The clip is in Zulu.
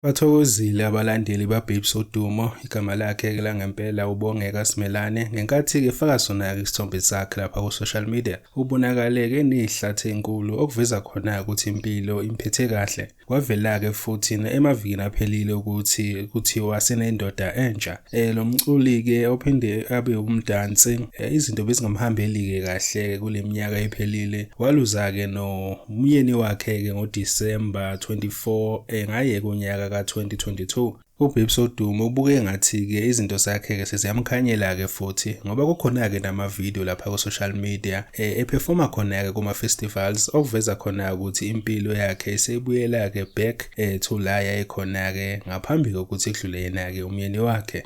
Bathokozile abalandeli baBabes Wodumo, igama lakhe-ke langempela uBongeka Simelane, ngenkathi-ke efaka sona-ke isithombe sakhe lapha ku-social media. Ubonakale-ke enezihlathi ezinkulu okuveza khona-ke ukuthi impilo imphethe kahle. Kwavela-ke futhi emavikini aphelile ukuthi kuthiwa senendoda entsha. Lo mculi-ke ophinde abe umdansi, izinto bezingamhambeli-ke kahle kule minyaka ephelile. Waluza-ke nomyeni wakhe-ke ngoDisemba 24 ngaye kunyaka ka-2022. UBabes Wodumo ubuke ngathi-ke izinto zakhe-ke seziyamkhanyela-ke futhi ngoba kukhona-ke nama-video lapha ku-social media ephefoma khona-ke kuma-festivals okuveza khona ukuthi impilo yakhe isebuyela-ke back to la yayikhona-ke ngaphambi kokuthi kudlule yena-ke umyeni wakhe.